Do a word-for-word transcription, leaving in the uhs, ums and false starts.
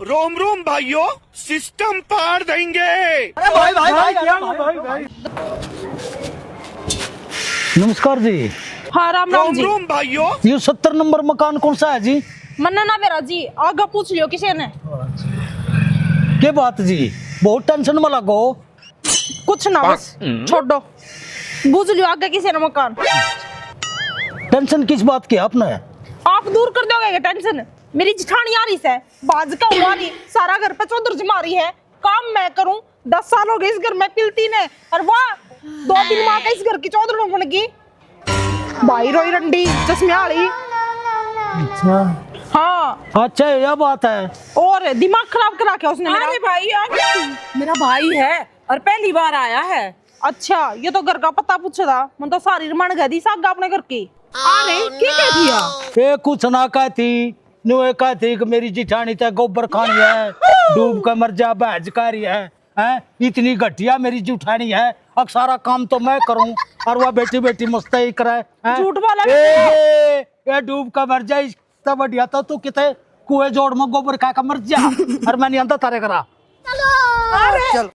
रोम रोम भाइयों, सिस्टम पाड़ देंगे। नमस्कार जी। हाँ, राम राम रोम जी। रोम भाइयों। ये सत्तर नंबर मकान कौन सा है जी? मन्ने ना बेरा जी, आगे पूछ लियो किसी ने। के बात जी, बहुत टेंशन में लगो। कुछ ना, बस छोड़ो। बूझ लियो आगे किसी ने मकान। टेंशन किस बात की आपने? आप दूर कर दोगे टेंशन? मेरी जिठानी आ रही से, बाज का हुआ नहीं, सारा घर पे चौधर जमा रही है। काम मैं करूं, दस साल हो गए इस घर में पिलती ने, और वाह, दो दिन माँ का इस घर की चौधर में बन गई। भाई रोई रंडी चश्मे वाली। अच्छा। हाँ। अच्छा, यह बात है। और दिमाग खराब करा के उसने मेरा। अरे भाई यार, मेरा भाई है और पहली बार आया है। अच्छा, ये तो घर का पता पूछे था। मन तो सारी रमण गई दी साग अपने घर की। अरे, की कह दिया? ये कुछ ना कहती, न्यू ये कहती कि मेरी जिठानी ते गोबर खानी है, डूब के मर जा, बहज कह रही है, हैं? इतनी घटिया मेरी जिठानी है, अक सारा काम तो मैं करूं और वह बैठी बैठी मस्ती करे, हैं? झूठ बोला ए, ये डूब के मर जा, इससे बढ़िया तो तू किते कुएं जोड़ में गोबर खा के मर जा। और मैं नहीं आंदा तारे करा। अरे, चल।